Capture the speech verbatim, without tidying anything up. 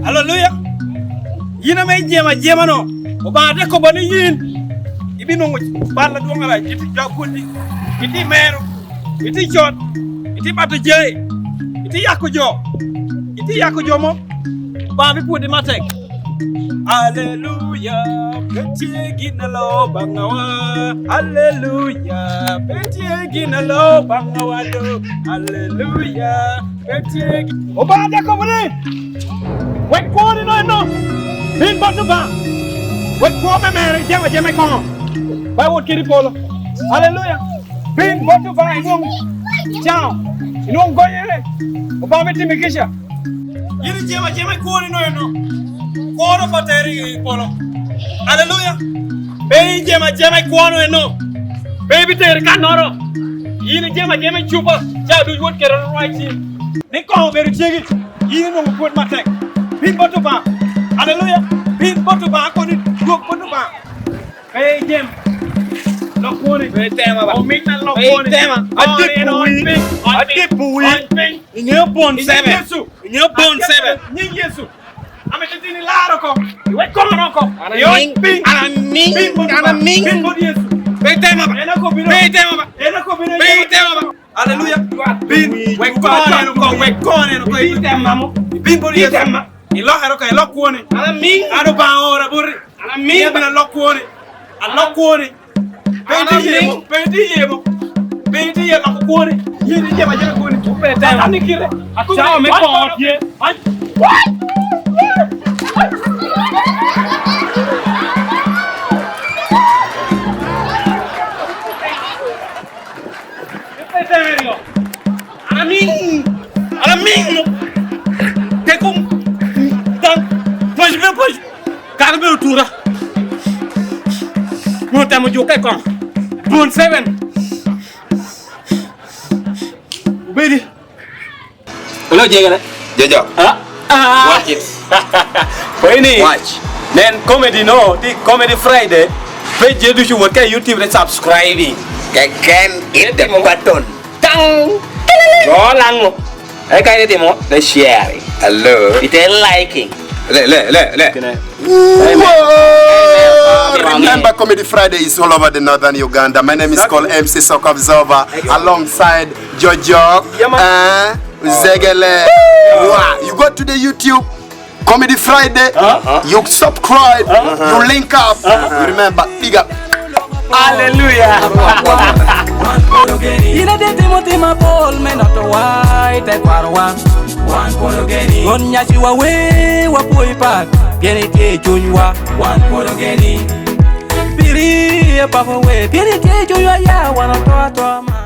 Aleluya! Yin ame ijemo ajema-nu, Obaŋa te kobba ni yin ibinwoŋo bal adwoŋ arac, iti jo akwodi, iti mero, iti cot, iti bato jai, iti yako jo, iti yako jo mom, Obaŋa bipwodi matek. Aleluya, pe tye gin a loo Obaŋawa. Aleluya, pe tye gin a loo Obaŋawa do. Aleluya, pe tye gin. Obaŋa te kobo ni, wek kwoni no eno bin bot Obaŋa, wek kwo me mere jemo ajema i koŋo, ba wot kede i polo. Aleluya, bin bot Obaŋa inwoŋ caŋo, inwoŋ gonyere, Obaŋa me timi kica. Yin ijemo ajema i kwoni no eno, kwono pe teri i polo. Aleluya. Pe ijemo ajema i kwono eno, pe ibiteri kannoro. Yin ijemo ajema i cupa, ca duc wot kede rwaci. Ni koŋo obedo cegi, yin onwoŋo pwod matek. Bin bot Obaŋa. Aleluya. Bin bot Obaŋa, koni dwog bot Obaŋa. Pe ijem lok kwoni. Pe itema ba. Omiŋ na lok kwoni. Pe itema. Adipo wi. Adipo wi. Ony piny. Iŋeo bon seven. Yecu. Iŋeo bon seven. Nyiŋ Yecu. Ame titini laro oko. Iwek kono oko. Iony piny. An amiŋ. Piny bot Obaŋa. Piny bot Yecu. Pe itema ba. En akobbi no. Pe itema ba. En akobbi no. Pe itema ba. Aleluya. Bin. Wek kono en oko. Wek kono en oko. Itema mo. Bin bot Yecu. Itema. Ilokere oko, ilok kwoni. An amiŋ. An Obaŋa oora boti. An amiŋ. Abino alok kwoni. Alok kwoni. Pe itye yemo, pe itye yemo. Pe itye yemo, lok kwoni. Yin itye ma jami kwoni. Pe itye yemo. An ikite. Cawa me koŋo tye. An amiŋ, an amiŋ. Tekum, dam, pwony me pwony. Kara me otura. Mo temo juke kong. Bon seven. Obedi. Hello, Jegere. Jojo. Ah, ah. Watch it. Koini. Watch. Nen comedy no, ti Comedy Friday. Page ducu wot ka YouTube re subscribing. Keken hit the button. Tang. Go lango. Eka itimo the sharing. Hello. Ite liking. Le, le, le, le. Kine. Whoa! Amen. Remember, Comedy Friday is all over the northern Uganda. My name is called M C Soka Absorber, alongside Jojo, yeah, man, uh, Zegele. Wow. You go to the YouTube, Comedy Friday, you subscribe, you link up. You remember, big up. Aleluya. Yin ade timo tim apol me notowa i tekwarowa. Wan pwod ogeni. Won nyaciwa we wapwoyi pat, pien itye i cunywa. Wan pwod ogeni. Piri apako we, pien itye i cunywa ya, wan oto atoa ma.